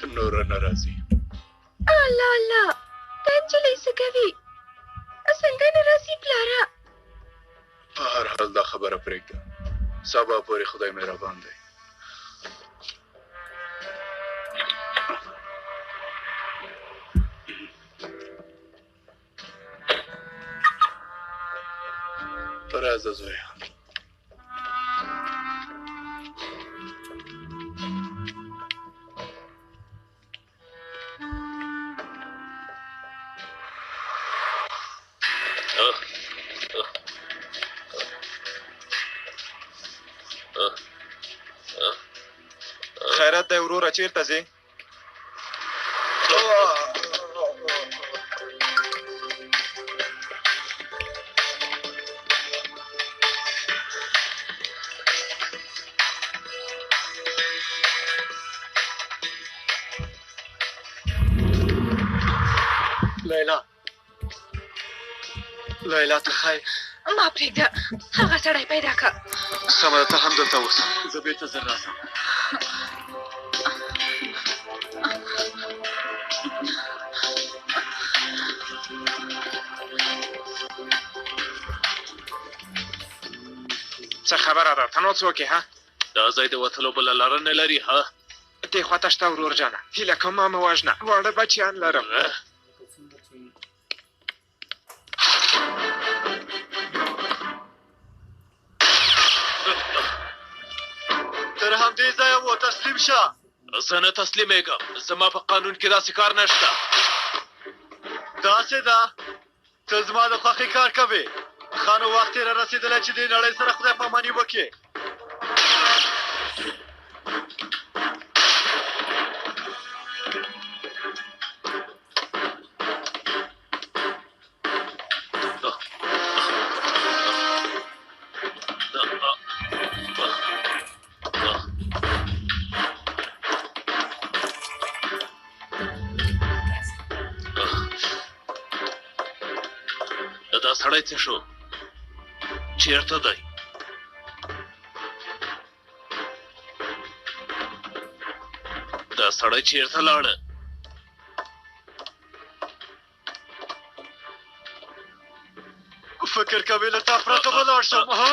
نوره نه راځي. الله الله، دا نجلۍ څه کوي؟ څنګه نه راځي پلاره؟ په هر حال دا خبره پرېږده، سبا پورې خدای مهربان دی. راځه زویه. خیرت دی وروره، چیرته ځې؟ لیلا، لیلا، ته ښه؟ ما پرېږده، هغه سړی پیدا که. سمه ده، ته همدلته اوسه، زه بېرته زر راځم. څه خبره ده؟ ته نو څوک یې؟ ها، دا ځای د وتلو بله لاره نه لري؟ ها، دې خواته شته. ورور جانه، هیله کوم ما مه وژنه، واړه بچیان لرم. تر همدې ځایه و، تسلیم شه. زه نه تسلیمېږم، زما په قانون کې داسې کار نشته. داسې ده، ته زما د خوښې کار کوې. ښه نو وخت یې را رسېدلی چې دې نړۍ سره خدای پاماني وکړې. دا سړی څه شو؟ چیرته دی؟ دا سړی چیرته لاړه؟ فکر کوې له تا پرته به لاړ شم؟ ها،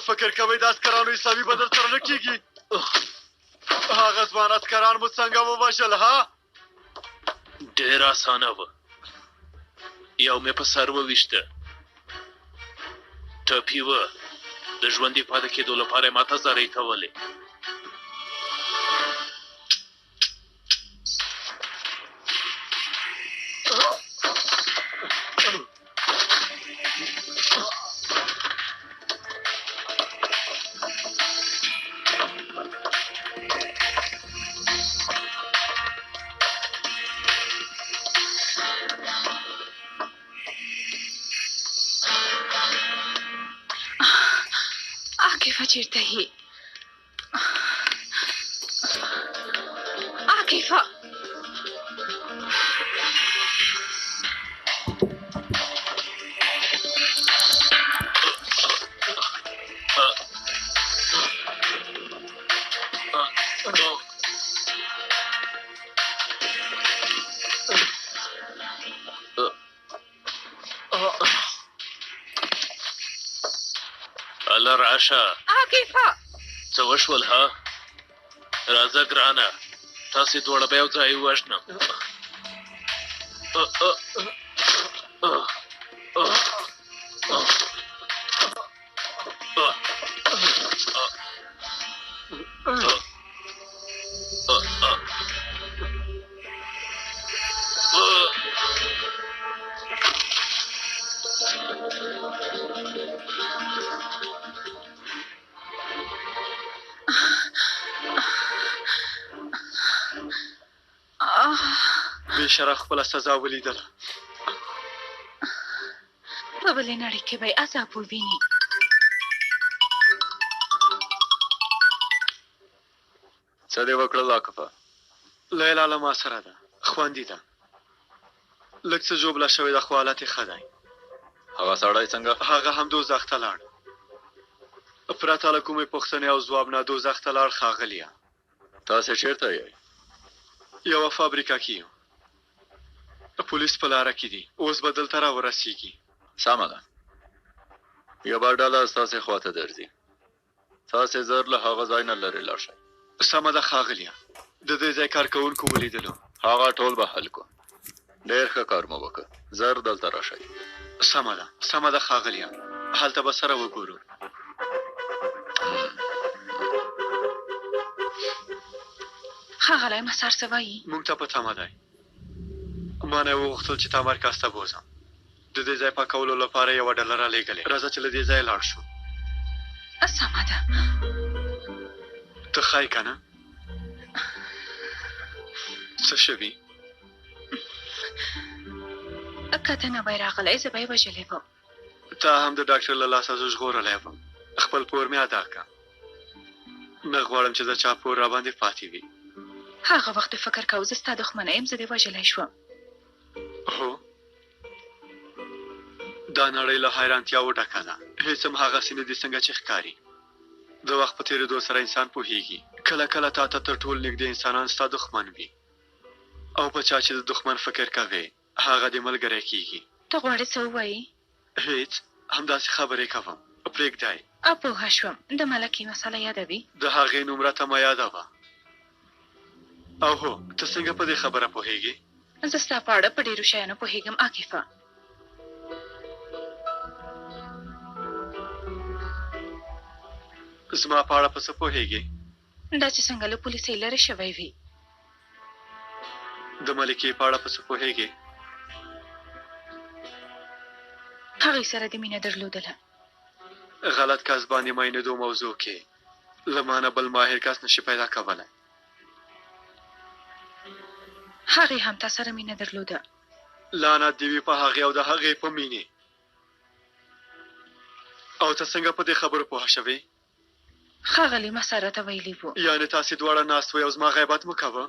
فکر کوې د عسکرانو حسابي به در سره نه کېږي؟ هغه ځوان عسکران مو څنګه ووژل؟ ها، ډېر اسانه وه. یو مې په سر وویشته، ټپي وه، د ژوندي پاتې کېدو لپاره یې ماته زارۍ کولې. عاکفه چیرته یې؟ عاکفه! هله راشه. عاکفه! څه وشول؟ ها، راځه ګرانه، تاسې دواړه به یو ځای ووژنم. بېشره خپله سزا ولیدله. په بلې نړۍ کې به یې عذاب وویني. څه دې وکړل عاکفه؟ لیلا له ما سره ده، خوندي ده. لږ څه ژوبله شوې ده، خو حالت یې ښه دی. هغه سړی څنګه؟ هغه هم دوزخ ته لاړ. پرته له کومې پوښتنې او ځواب نه دوزخ ته لاړ ښاغلیه. تاسې چېرته یئ؟ یوه فابریکه کې یو. پولیس په لاره کې دي، اوس به دلته راورسیږي. سمه ده، یوه ډله ستاسې خواته درځي. تاسې زر له هغه ځای نه لرې لاړ شئ. سمه ده ښاغلیه، د دې ځای کارکوونکو ولیدلو. هغه ټول به حل کړو. ډېر ښه کار مو وکړ، زر دلته راشئ. سمه ده، سمه ده ښاغلیه، هلته به سره وګورو. ښاغلی مسار څه وایي؟ موږ ته په تمه دی. ما نه وغوښتل چې تا مرکز ته بوځم. د دې ځای پاکولو لپاره یوه ډله رالیږلې. راځه چې له دې ځایه لاړ شو. سمه ده. ته ښه یې که نه؟ څه شوي؟ که ته نه وای راغلی زه به یې وژلی وم. تا هم د ډاکټر له لاسه زه ژغورلی وم. خپل پور مې ادا کړه. نه غواړم چې د چا پور راباندې پاتې وي. هغه وخت دې فکر کاوه زه ستا دښمنه یم، زه دې وژلی شوم. هو، دا نړۍ له حیرانتیاوو ډکه ده. هیڅ هم هغسې نه دي څنګه چې ښکاري. د وخت په تېرېدو سره انسان پوهېږي. کله کله تا ته تر ټولو نږدې انسانان ستا دښمن وي، او په چا چې د دښمن فکر کوې هغه دې ملګری کېږي. ته غواړې څه ووایې؟ هیڅ، همداسې خبرې کوم. پرېږده یې. پوه شوم، د ملکې مسله یادوي؟ د هغې نوم راته مه یادوه. او هو، ته څنګه په دې خبره پوهېږې؟ زه ستا په اړه په ډېرو شیانو پوهېږم عاکفه. زما په اړه په څه پوهېږې؟ دا چې څنګه له پولیسۍ لرې شوی وي. د ملکې په اړه په څه پوهېږې؟ هغې سره دې مینه درلودله. غلط کس باندې مینېدو موضوع کې له ما نه بل ماهر کس نشي پیدا کولی. هغې هم تا سره مینه درلوده. لعنت دې وي په هغې او د هغې په مینې. او ته څنګه په دې خبرو پوه شوې؟ ښاغلي مساره ته ویلي وو. یعنې تاسې دواړه ناست وئ او زما غیبت مو کاوه؟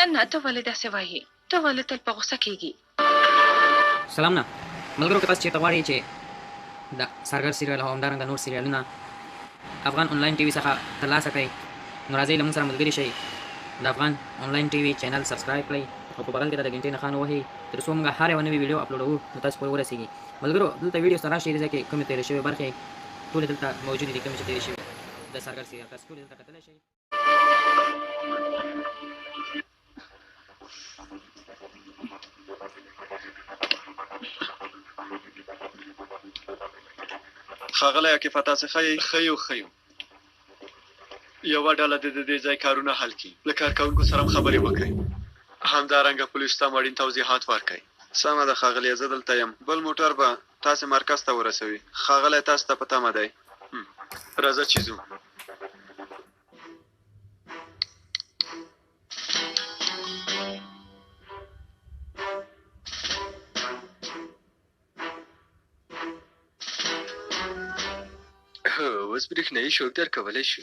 نه، ته ولې داسې وایې؟ ته ولې تل په غوسه کېږي؟ سلامونه ملګرو، که تاسو چیرته غواړئ چې د څارګر سریال او همدارنګه نور سریالونه افغان انلاین ټي وي څخه ترلاسه کړئ، نو راځئ له موږ سره ملګري شئ. د افغان انلاین ټي وي چینل سبسکرایب کړئ او په بغل کې د ګنټې نښان ووهئ تر څو موږ هر یوه نوې ویډیو اپلوډوو نو تاسو پورې ورسیږي. ملګرو دلته ویډیو سره راشئ، دې ځای کې کومې تېرې شوې برخې ټولې دلته موجودې دي، کومې چې تېرې شوې د څارګر سریال تاسو ټولې دلته کتلی شئ. ښاغلی عاکفه، تاسې ښه یئ؟ ښه یو، ښه یو. یوه ډله دې د دې ځای کارونه حل کړي، له کارکوونکو سره هم خبرې وکړئ، همدارنګه پولیسو ته هم اړین توضیحات ورکړئ. سمه ده ښاغلیه، زه دلته یم. بل موټر به تاسې مرکز ته ورسوي. ښاغلی تاسو ته په تمه دی. راځه چې ځو. هو، اوس برېښنايي شوک درکولی شو.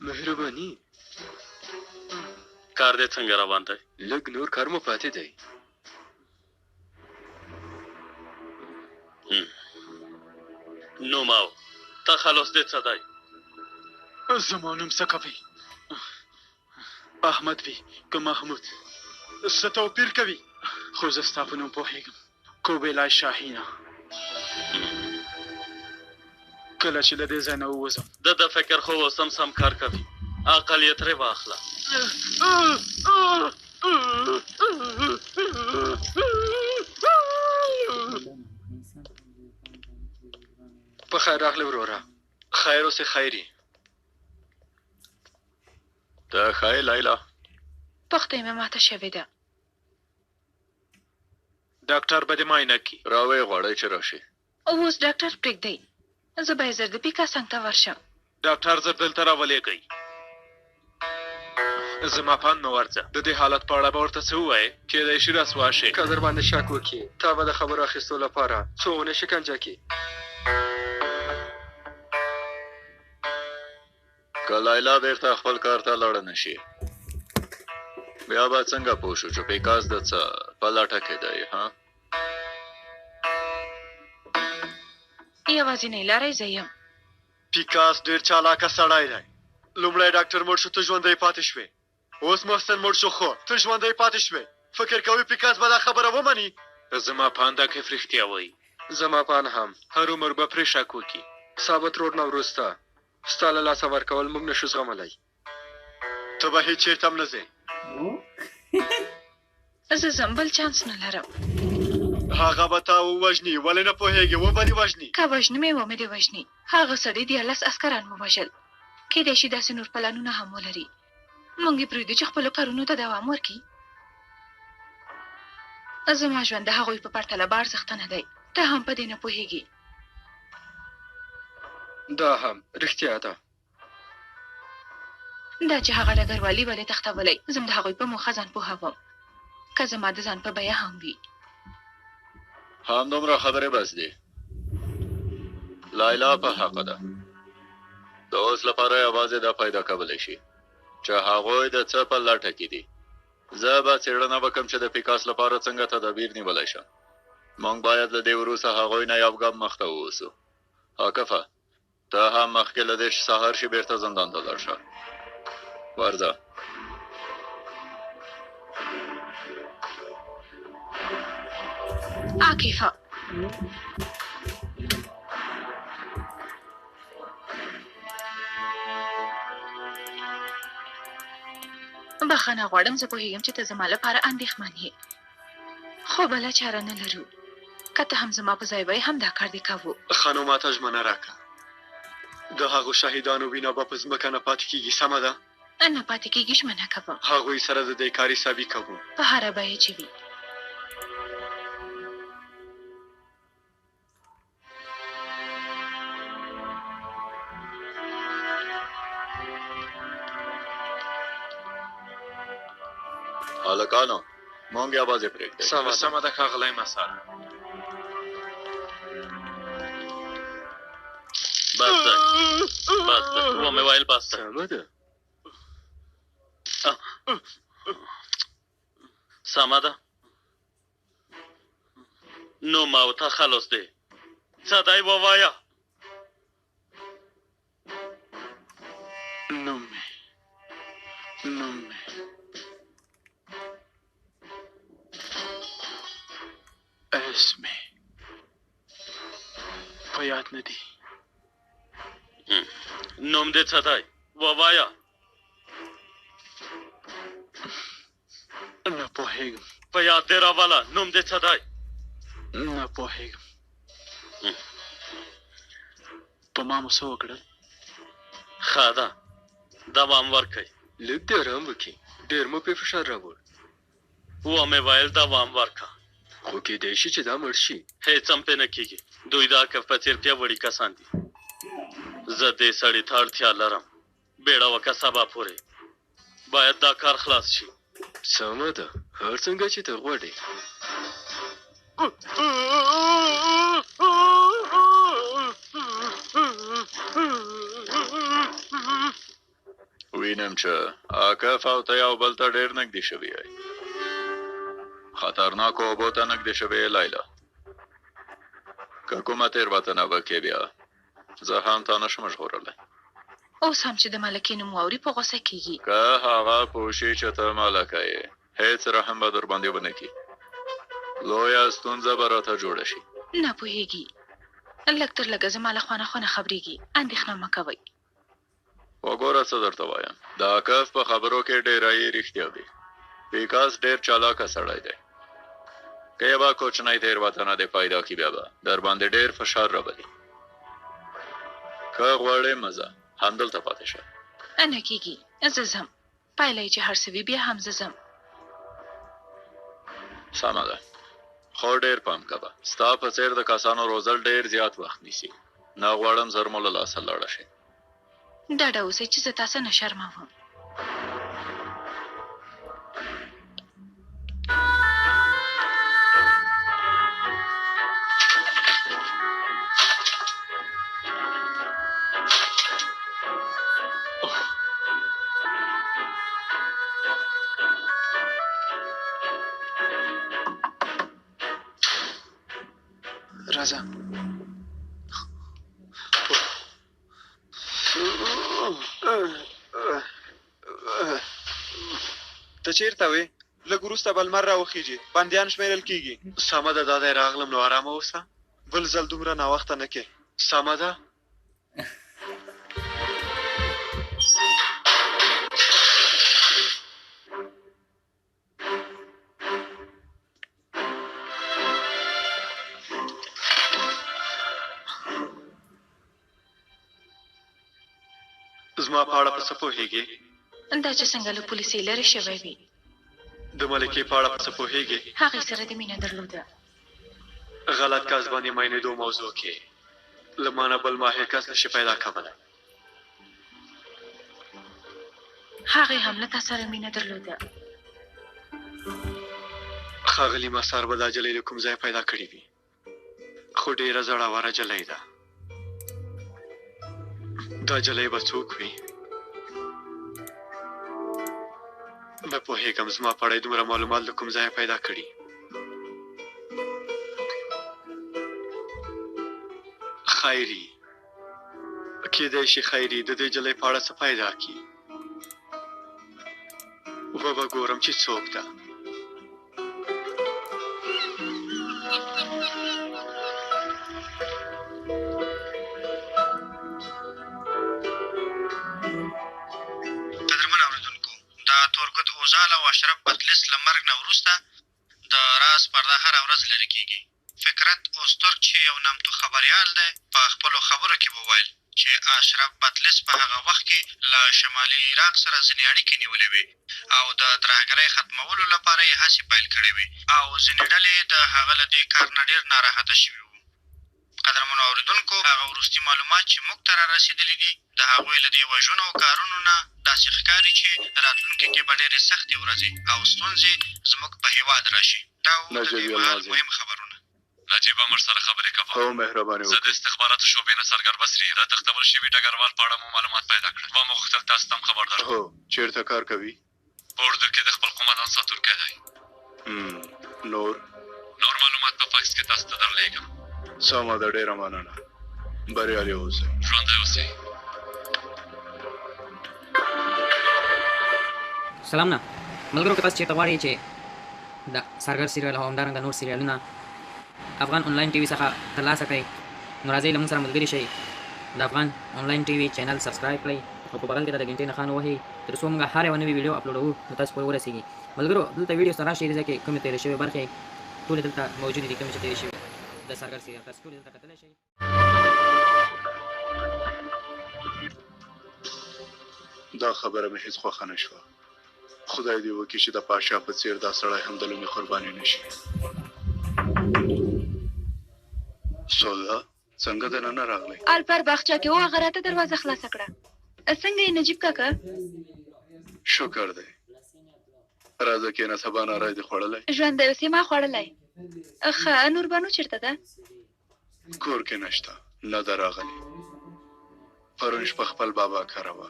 مهرباني. کار دې څنګه روان دی؟ لږ نور کار مو پاتې دی. نوم او تخلص دې څه دی؟ زما نوم څه کوي؟ احمد وي که محمود، څه توپیر کوي؟ خو زه ستا په نوم پوهېږم، کوبیلای شاهینه. کله چې له دې ځای نه ووځم. د ده فکر خو اوس هم سم کار کوي، عقل یې ترې واخله. په خیر راغلې وروره. خیر اوسې. خیري ته ښه یې لیلا؟ پښتۍ مې ماته شوې ده. ډاکټر به دې معاینه کړي. راویې غواړئ چې راشي. اوس ډاکټر پرېږدئ، زه به یې زر د پیکا څنګ ته ورشم. ډاکټر زر دلته راولېږئ. زما په اند مه ورځه، د دې حالت په اړه به ورته څه ووایې، کېدای شي رسوا شې. که در باندې شک وکړي، تا به د خبرو اخیستو لپاره څو اونۍ شکنجه کړي. که لیلا بېرته خپل کار ته لاړه نه شي، بیا به څنګه پوه شو چې پیکاس د څه په لټه کې دی؟ ها، یوازینۍ لاره یې زه یم. پیکاس ډېر چالاکه سړی دی. لومړی ډاکټر مړ شو، ته ژوندی پاتې شوې. اوس محسن مړ شو، خو ته ژوندی پاتې شوې. فکر کوي پیکاس به دا خبره ومني؟ زما په اند عاکف رښتیا وایي. زما په اند هم. هر عمر به پرې شک وکړي. ستا ترور نه وروسته ستا له لاسه ورکول موږ نشو زغملی. ته به هیڅ چېرته هم نه ځې. زه ځم، بل چانس نه لرم. هغه به تا ووژني. ولې نه پوهېږې؟ وبه دې وژني. که وژنم یې، ومې دې وژني. هغه سړي 13 عسکران ووژل. کېدای شي داسې نور پلانونه هم ولري. موږ یې پرېږدو چې خپلو کارونو ته دوام ورکړي. زما ژوند د هغوی په پرتله با ارزښته نه دی. ته هم په دې نه پوهېږې. دا هم رښتیا ده. دا چې هغه ډګروالي ولې تښتولی، زه د هغوی په موخه ځان پوهوم، که زما د ځان په بیه هم وي. همدومره خبرې بس دي. لیلا په حقه ده. د اوس لپاره یوازې دا پیدا کولی شي چې هغوی د څه په لټه کې دي. زه به څېړنه وکړم چې د پیکاس لپاره څنګه تدابیر نیولی شم. موږ باید له دې وروسته هغوی نه یو ګام مخته واوسو. عاکفه، ته هم مخکې له دې چې سهار شي بیرته زندان ته لاړ شه. ورځه. عاکفه، بخښنه غواړم، زه پوهېږم چې ته زما لپاره اندېښمن یې، خو بله چاره نه لرو. که ته هم زما په ځای وای، همدا کار دې کاوه. ښه نو ماته ژمنه راکړه، د هغو شهیدانو وینه به په ځمکه نه پاتې کېږي، سمه ده؟ نه پاتې کېږي، ژمنه کوم. هغوی سره د دې کار حسابي کوو. په هره بیه چې وي. هلکانو، مونږ یوازې پرېږدئ. سمه ده. سمه ده ښاغلی مسار. بس دی، بس دی، ومې ویل بس دی. سمه ده. سمه ده. نوم او تخلص دی څه دی ووایه. نوم مې نوم مې اس مې په یاد نه دي. نوم دې څه دی ووایه. نه پوهېږم. په یاد دې راوله، نوم دې څه دی؟ نه پوهېږم. په ما مو څه وکړل؟ ښه ده، دوام ورکړئ. لږ دې ارام وکړي، ډېر مو پرې فشار راوړ. ومې ویل دوام ورکړه. خو کېدای شي چې دا مړ شي. هېڅ هم پرې نه کېږي. دوی د عاکف په څېر پیاوړي کسان دي. زه دې سړي ته اړتیا لرم. بیړه وکړه، سبا پورې باید دا کار خلاص شي. سمه ده، هر څنګه چې ته غواړې. وینم چې عاکف او ته یو بل ته ډېر نږدې شوي یئ. خطرناکو اوبو ته نږدې شوې یې لیلا. که کومه تېروتنه وکړې، بیا زه هم تا نشم ژغورلی. اوس هم چې د ملکې نوم واوري په غوسه کېږي. که هغه پوه شي چې ته ملکه یې، هېڅ رحم به در باندې ونه کړي. لویه ستونزه به راته جوړه شي. نه پوهېږي. لږ تر لږه زما له خوا نه خو نه خبرېږي. اندېښنه مه کوئ. وګوره څه درته وایم. د عاکف په خبرو کې ډېری یې رښتیا دي. پیکاس ډېر چالاکه سړی دی. که یوه کوچنۍ تېروتنه دې پیدا کړي، بیا به در باندې ډېر فشار راولي. که غواړې مه ځه، همدلته پاتې شه. نه کېږي، زه ځم. پایله یې چې هر څه وي، بیا هم زه ځم. سمه ده، خو ډېر پام کوه. ستا په څېر د کسانو روزل ډېر زیات وخت نیسي. نه غواړم زر مو له لاسه لاړه شي. ډاډه اوسئ چې زه تاسو نه شرموم. راځه. ته چېرته وې؟ لږ وروسته به لمر راوخیږي، بندیان شمېرل کېږي. سمه ده، دا دی راغلم، نو ارامه اوسه. بل ځل دومره ناوخته نه کې. سمه ده. زما په اړه په څه پوهېږې؟ دا چې څنګه له پولیسې لرې شوی وي. د ملکې په اړه په څه پوهېږې؟ هغې سره دې مینه درلوده. غلط کس باندې مینېدو موضوع کې له ما نه بل ماهر کس نشي پیدا کولی. هغې هم له تا سره مینه درلوده. ښاغلي مسار به دا جلۍ له کوم ځایه پیدا کړې وي، خو ډېره زړوره جلۍ ده. دا جلۍ به څوک وي؟ نه پوهېږم. زما په اړه یې دومره معلومات له کوم ځایه پیدا کړي. خیري کېدای شي خیري د دې جلۍ په اړه څه پیدا کړي. وبه ګورم چې څوک ده. قدرمن اورېدونکو، د تورګوت اوزال او اشرف بطلیس له مرګ نه وروسته د راز پرده هره ورځ لرې کېږي. فکرت اوزترک چې یو نامتو خبریال دی، په خپلو خبرو کې وویل چې اشرف بطلیس په هغه وخت کې له شمالي عراق سره ځینې اړیکې نیولې وې او د ترهګرۍ ختمولو لپاره یې هڅې پیل کړې وې او ځینې ډلې د هغه له دې کار نه ډېر ناراحته شوي وو. قدرمنو اورېدونکو، هغه وروستي معلومات چې موږ ته را رسېدلي دي، د هغوی له دې وژنو او کارونو نه داسې ښکاري چې راتلونکي کې به ډېرې سختې ورځې او ستونزې زموږ په هېواد راشي. دا وو د دې مهال مهم خبرونه. نجیب امر سره خبرې کوم. هو، مهرباني زه د وکړئ. استخباراتو شعبې نه سرګر بصري د تښتول شوي ډګروال په اړه مو معلومات پیدا کړل. ومو غوښتل تاسو ته هم خبر درکړو. هو، چېرته کار کوي؟ په اردو کې د خپل قومندان ساتونکی دی. نور؟ نور معلومات په فکس کې تاسو ته درلېږم. سمه ده، ډېره مننه. بریالي اوسئ. ژوندی اوسئ. سلام نه ملګرو، که تاسو چېرته غواړئ چې د څارګر سریال او همدارنګه نور سریالونه افغان انلاین ټي وي څخه ترلاسه کړئ، نو راځئ له موږ سره ملګري شئ. د افغان انلاین ټي وي چینل سبسکرایب کړئ او په بغل کې د ګنټې نښان ووهئ، تر څو موږ هره یوه نوې ویډیو اپلوډوو نو تاسو پورې ورسیږي. ملګرو، دلته ویډیو سره راشئ، دې ځای کې کومې تېرې شوې برخې ټولې دلته موجودې دي، کومې چې تېرې شوې د څارګر سریال تاسو ټولې دلته کتلی شئ. دا خبره مې هیڅ خوښه نه شوه. خدای دې وکړي چې د پاشا په څیر دا سړی هم د لومې قرباني نه شي. سودا څنګه دننه راغلی؟ الپر باغچه کې و، هغه راته دروازه خلاصه کړه. څنګه یې نجیب کاکا؟ شکر دی. راځه کېنه، سبا ناری دې خوړلی؟ ژوندی اوسې، ما خوړلی. ښه، نوربانو چېرته ده؟ کور کې نشته، نه ده راغلې. پرون شپه خپل بابا کره وه.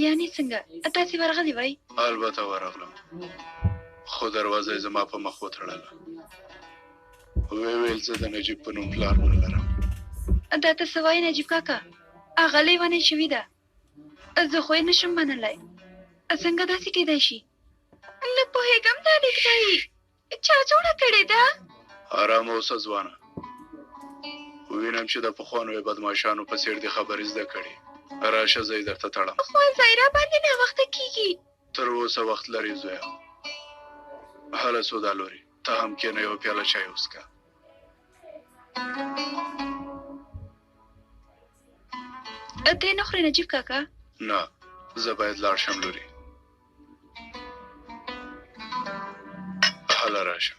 یعنی څنګه؟ تاسې ورغلي وئ؟ البته ورغلم، خو دروازه یې زما په مخ وتړله. ویې ویل زه د نجیب په نوم پلار نه لرم. دا ته څه وایې نجیب کاکا؟ هغه لیونۍ شوې ده، زه خو یې نشم منلی. څنګه داسې کېدای شي؟ نه پوهېږم دا لیکدایي چا جوړه کړې ده؟ ارام اوسه ځوانه، وینم چې د پخوانیو بدماشانو په څېر دې خبرې زده کړې. راشه زه یې درته تړم. ښوونځی راباندې ناوخته کېږي. تر اوسه وخت لرې زویه. هله سودا لورې، ته هم کښېنه یوه پیاله چای وڅښه. ته یې نه خورې نجیب کاکا؟ نه، زه باید لاړ شم لورې. هله راشه.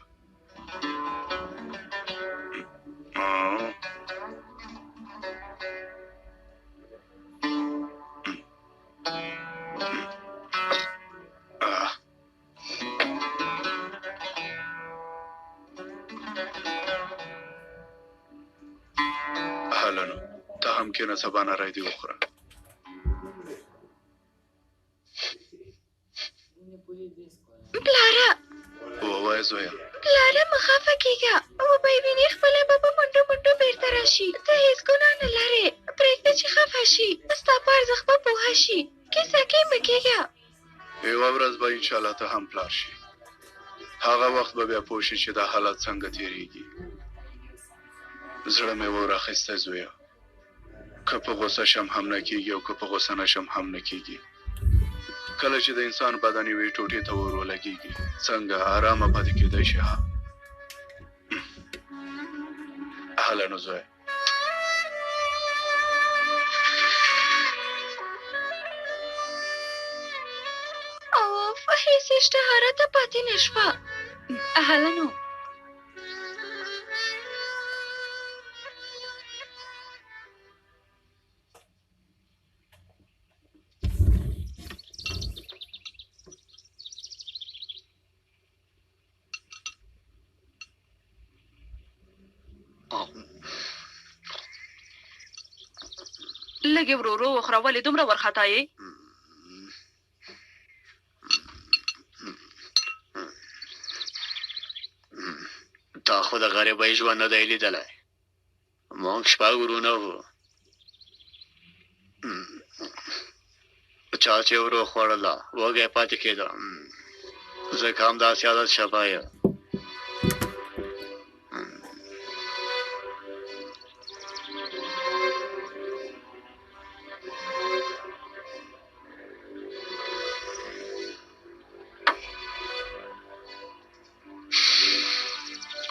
هله نو ته هم کښېنه، سبا نری دې وخوره. پلاره! ووایه زویه، پلاره مه خفه کېږه، وبه یې وینې خپله به په منډو منډو بېرته راشي. ته هېڅ ګناه نه لرې، پرېږده چې خفه شي، ستا په ارزښت به پوهه شي. کیسه کې مه کېږه. یوه ورځ به انشاالله ته هم پلار شې، هغه وخت به بیا پوه شې چې دا حالت څنګه تېرېږي. زړه مې اور اخیستی زویه، که په غوسه شم هم نه کېږي او که په غوسه نه شم هم نه کېږي. کله چې د انسان بدن یوې ټوټې ته اور ولګېږي، څنګه ارامه پاتې کېدای شي؟ ها هله نو زویه. اوف، هېڅ اشتها راته پاتې نه شوه. هله نو. لږ یې ورو ورو وخوره، ولې دومره ورخطا یې؟ تا خو د غریبۍ ژوند نه دی لیدلی. موږ شپږ ورونه وو. چا چې ورو خوړله وږی پاتې کېده، ځکه همداسې عادت شوی یم.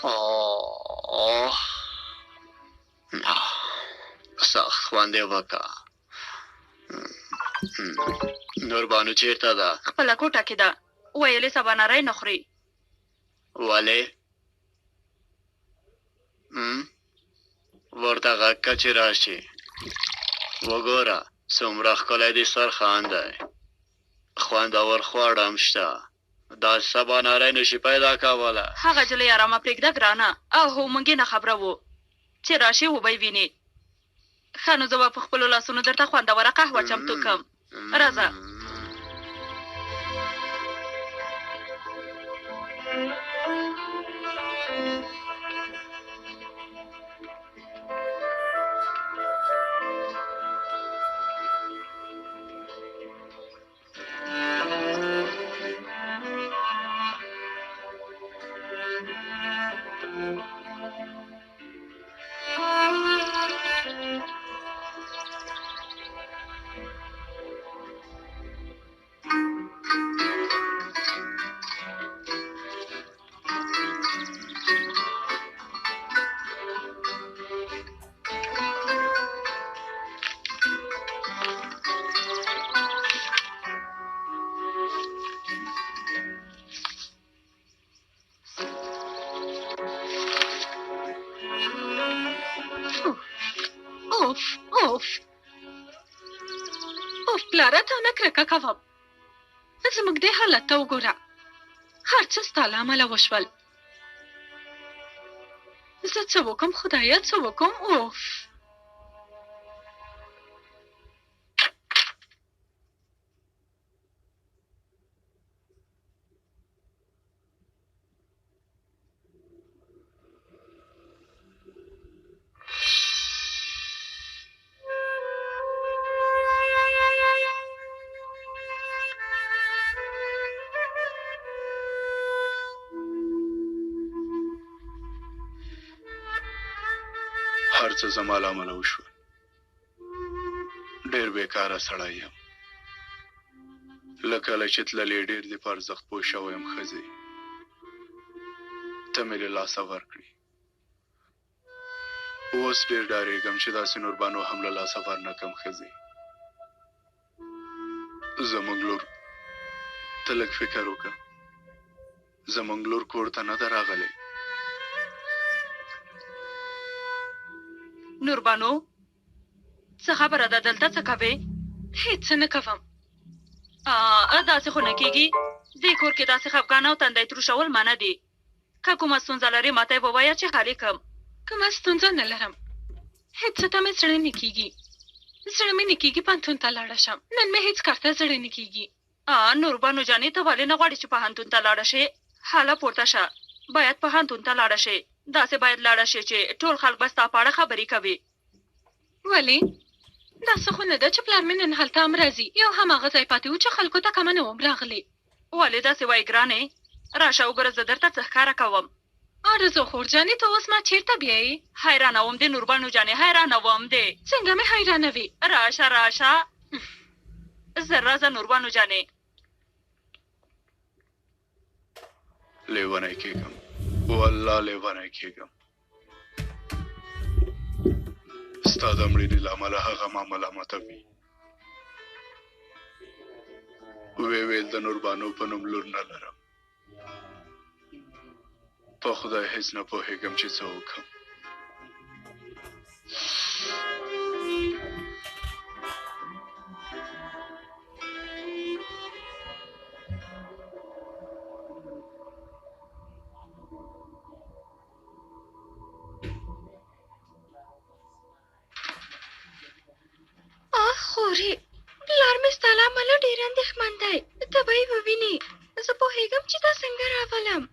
آه سخت خوند یې وکړ. نوربانو چېرته ده؟ خپله کوټه کې ده، ویل یې سباناری نه خوري. ولې؟ ورته غږ که چې راشي. وګوره څومره ښکلی دسترخوان دی، خوندور خواړه هم شته، داسې سباناری نشي پیدا کولی. هغه جلۍ ارامه پرېږده ګرانه. او هو، موږ یې نه خبروو، چې راشي وبه یې ویني. ښه نو زه به په خپلو لاسونو درته خوندوره قهوه چمتو کړم. راځه. اوف اوف اوف پلاره، تا نه کرکه کوم. زموږ دې حالت ته وګوره، هر څه ستا له امله وشول. زه څه وکم خدایه، څه وکم؟ اوف. هر څه زما له امله وشول. ډېر بېکاره سړی یم. له کله چې تللې ډېر دې په ارزښت پوه شوی یم. ښځې ته مې له لاسه ورکړې، اوس ډېر ډارېږم چې داسې نوربانو هم له لاسه ورنه کړم. ښځې زموږ لور، ته لږ فکر وکړه، زموږ لور کور ته نه ده راغلې. نوربانو، څه خبره ده؟ دلته څه کوې؟ هېڅ څه نه کوم. داسې خو نه کېږي. دې کور کې داسې خفګان او تندی تروشول منع دي. که کومه ستونزه لرې ماته یې ووایه چې حل یې کړم. کومه ستونزه نه لرم، هېڅ څه ته مې زړه نه کېږي. زړه مې نه کېږي پوهنتون ته لاړه شم. نن مې هېڅ کار ته زړه نه کېږي. نوربانو جانې، ته ولې نه غواړې چې پوهنتون ته لاړه شې؟ هله پورته شه، باید پوهنتون ته لاړه شې. داسې باید لاړه شې چې ټول خلک به ستا په اړه خبرې کوي. ولې؟ داسې خو نه ده چې پلار مې نن هلته هم راځي. یو هماغه ځای پاتې و چې خلکو ته کمه نه وم راغلې. ولې داسې وایې ګرانې؟ راشه وګوره زه درته څه ښکاره کوم. آرزو خور جانې ته اوس ما چېرته بیایې؟ حیرانوم دې نوربانو جانې حیرانوم دې. څنګه مې حیرانوې؟ راشه راشه زر راځه نوربانو جانې. لیونی کېږم والله لیونی کېږم. ستا د مړینې له امله هغه ما ملامتوي. ویې ویل د نوربانو په نوم لور نه لرم. په خدای هیڅ نه پوهېږم چې څه وکړم. آه خورې، پلار مې ستا له امله ډېر اندېښمن دی. ته به یې ووینې. زه پوهېږم چې دا څنګه راولم.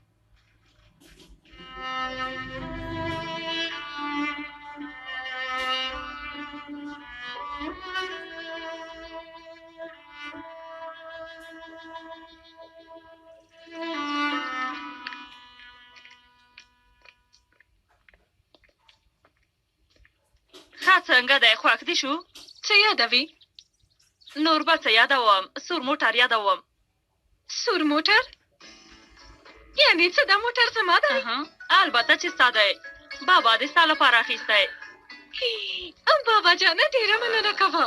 ښه څنګه دی؟ خوښ دې شو؟ څه یادوي؟ نور به څه یادوم؟ سور موټر یادوم. سور موټر؟ یعنی څه دا موټر زما دی؟ البته چې ستا دی. بابا دې ستا لپاره اخیستی. بابا جانه ډېره مننه کوه.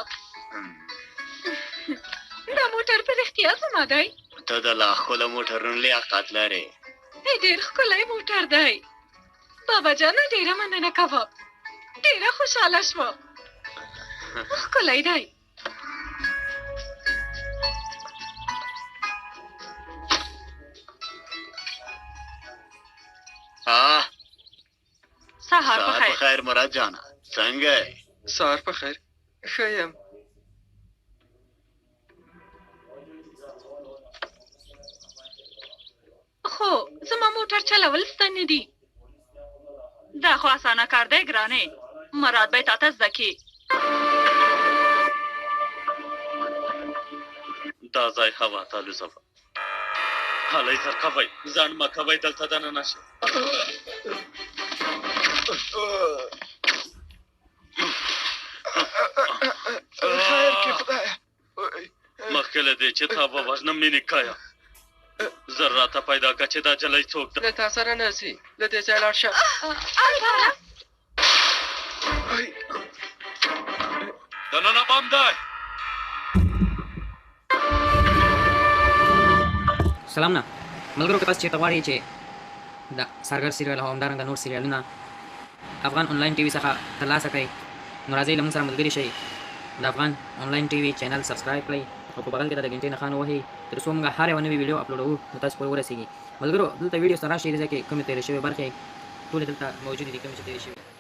دا موټر په رښتیا زما دی. ته د لا ښکلو موټرونو لیاقت لرې. ډېر ښکلی موټر دی. بابا جانه ډېره مننه کوه. ډېره خوشحاله شوم. ښکلی دی. سهار په خیر. خیر مراد جانه، څنګه یې؟ سهار په خیر، ښه یم. خو زما موټر چلول زده نه دي. دا خو اسانه کار دی ګرانې، مراد به یې تاته زده کړي. دا ځای هوا ته الوزوه. هلئ زر کوئ، ځنډ مه کوئ، دلته دننه شئ. خیر کې خدایه. مخکې له دې چې تا ووژنم مینې کایا، زر راته پیدا کړه چې دا جلۍ څوک ده. له تا سره نه ځي، له دې ځایه لاړ شه. دننه بم دی. سلام نه ملګرو، که تاسو چېرته غواړئ چې د څارګر سریال او همدارنګه نور سریالونه افغان انلاین ټي وي څخه ترلاسه کړئ، نو راځئ له موږ سره ملګري شئ. د افغان انلاین ټي وي چینل سبسکرایب کړئ او په بغل کې د ګنټې نښان ووهئ تر څو موږ هر یوه نوې ویډیو اپلوډوو نو تاسو پورې ورسیږي. ملګرو دلته ویډیو سره راشئ، دې ځای کې کومې تېرې شوې برخې ټولې دلته موجودې دي، کومې چې تېرې شوي.